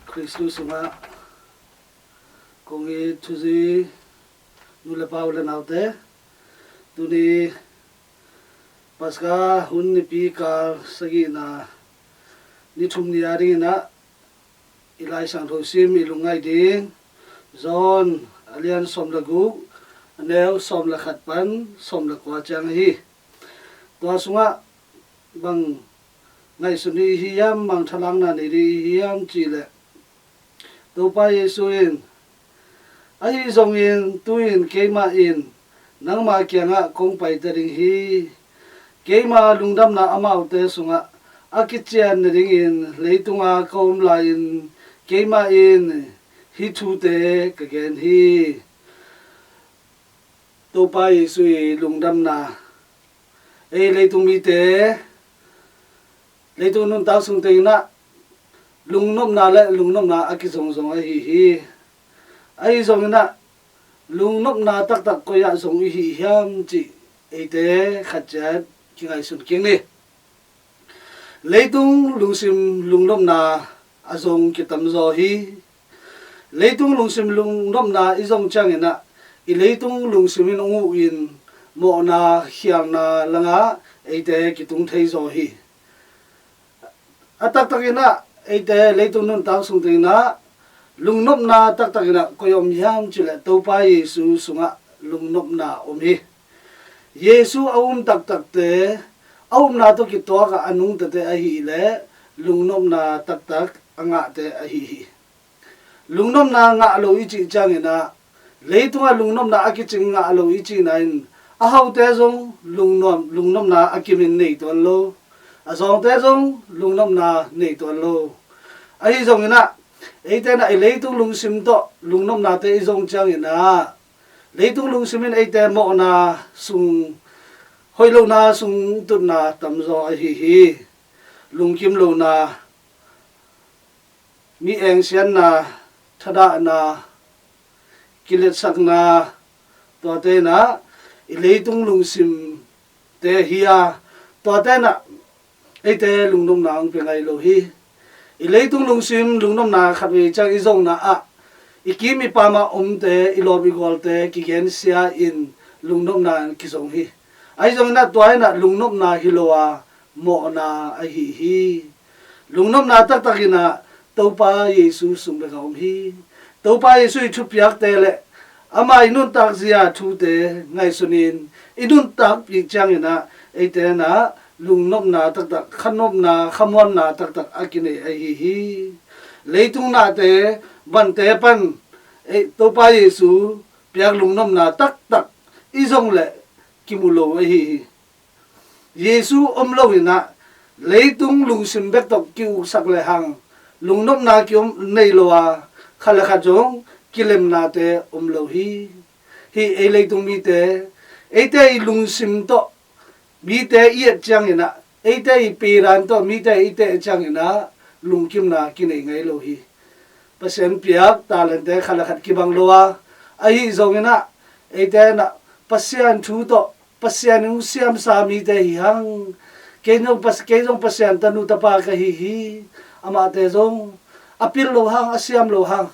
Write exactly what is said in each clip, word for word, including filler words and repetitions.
Khristu sungah kong it thuzui nu le pa, u le naute, tuni Paska hun nipi kal sagihna ni thum ni a dinginah i Lai Siangtho sim i lungngaih ding John a lian sawm le guk, a neu sawm le khat pan sawm le kua ciang ahi. Tua sungah bang ngaihsun i hi hiam, bang thalakna nei ding i hi hiam cih leh, Topa Jesu in, "Ahi zongin tu-in keimah in nangma kiangah kong paita ding hi. Keima lungdamna amaute sungah a kician nadingin leitunga ka om lai-in keimah in hih thute ka gen hi." Topa Jesu i lungdamna, ei leitung mite leitung nuntak sung tengah lungnopna le lungnopna a kizongzong ahi hi. Ahi zonginah lungnopna taktak koi-ah zong i hi hiam cih eite khat ciat kingaihsun kik ni. Leitung lungsim lungnopna a zong kitamzaw hi. Leitung lungsim lungnopna i zong cianginah i leitung lungsim in hong uh in mawhna khialna langah eite kitung thei zaw hi. A taktakinah eite leitung nuntak sung tengah lungnopna taktakinah koi om hiam cih leh Topa Jesu sungah lungnopna om hi. Jesu a um taktakte, a upna tawh kituak a a nungtate ahih leh lungnopna taktak a ngahte ahi hi. Lungnopna ngah lo i cih cianginah leitungah lungnopna a kicing ngah lo i cihna in a haute zong lungnuam, lungnopna a kimin nei tuan lo, a zawngte zong lungnopna nei tuan lo. Ahi zonginah eite inah i leitung lungsim tawh lungnopnate i zong cianginah leitung lungsim in eite mawhna sung, hoih lohna sung tutna tamzaw ahi hi. Lungkim lohna, mi engsiatna, thadahna, kiletsakna, tuate inah i leitung lungsimte hi a, tuate inah eite lungnopna hong pia ngai lo hi. I leitung lungsim lungnopna khatvei ciang i zongna ah i kim i pam a omte, i lawm i gualte kigensia in lungnopna kizong hi. Ahi zonginah tua inah lungnopna hi lo a, mawhna ahi hi. Lungnopna taktakinah Topa Jesu sung bek a om hi. Topa Jesu i thupiakte le ama i nuntak zia thute ngaihsunin i nuntakpih cianginah eite inah lungnopna taktak, khanopna, khamuanna taktak a kinei ahi hi. Leitung nahte, vante pan, ei, Topa Jesu piak lungnopna taktak i zong leh kimu lo ahi hi. Jesu om loinah leitung lungsim bek tawh ki-uksak lehang lungnopna kiom nei lo a, khat le khat zong kilemnate om lo hi. Hih ei leitung mite, eite i lungsim tawh mite i et cianginah, eite i pidan tawh mite i teh cianginah lungkimna kinei ngai lo hi. Pasian piak talente khat le khat kibang lo a, ahi zonginah eite inah Pasian thu tawh Pasian in hong siamsa mite hi hang. Kei zong Pas-, kei zong Pasian tanu tapa ka hi hi. Amahte zong a pil lo hang, a siam lo hang,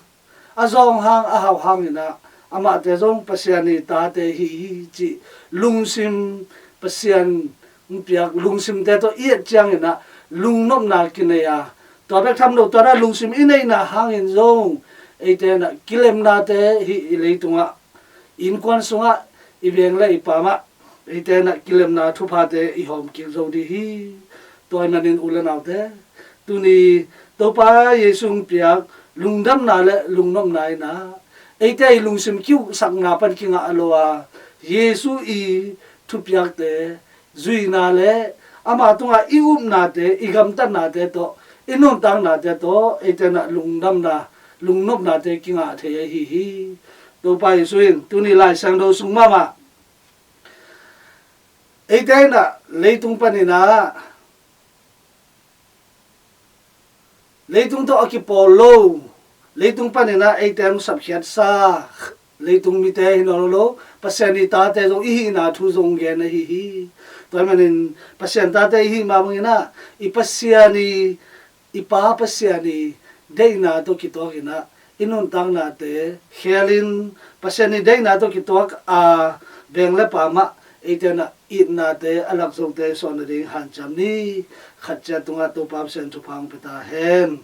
a zawng hang, a hau hanginah amahte zong Pasian i tate hi hi cih lungsim, Pasian hong piak lungsimte tawh i et cianginah lungnopna kinei a, tua bek tham lo, tua dah lungsim i neihna hangin zong eite inah kilemnate hih i leitungah, innkuan sungah, i veng le i pamah eite inah kilemna thuphate i hawm kik zo ding hi. Tua ahih manin u le naute, tuni Topa Jesu hong piak lungdamna le lungnopna inah eite i lungsim ki-uksakna pan kingah lo a, Jesu i thupiakte zuihna le ama tungah i upnate, i gamtatnate tawh, i nuntaknate tawh eite inah lungdamna, lungnopnate kingah thei ahi hi. Topa Jesu in tuni Lai Siangtho sung mahmah eite inah leitung paninah leitung tawh a kipawl lo, leitung paninah eite hong sapkhiatsa, leitung mite hi nawn lo lo, Pasian i tate zong i hihna thu zong gen ahi hi. Tua ahih manin Pasian tate i hih mah banginah i Pasian i, i Pa Pasian i deihna tawh kituakin ah i nuntaknate khelin, Pasian ii deihna tawh kituak a veng le pa mah eite in ah itnate a lak zote suah nading hanciam ni. Khat ciat tungah Topa Pasian thupha hong pia ta hen.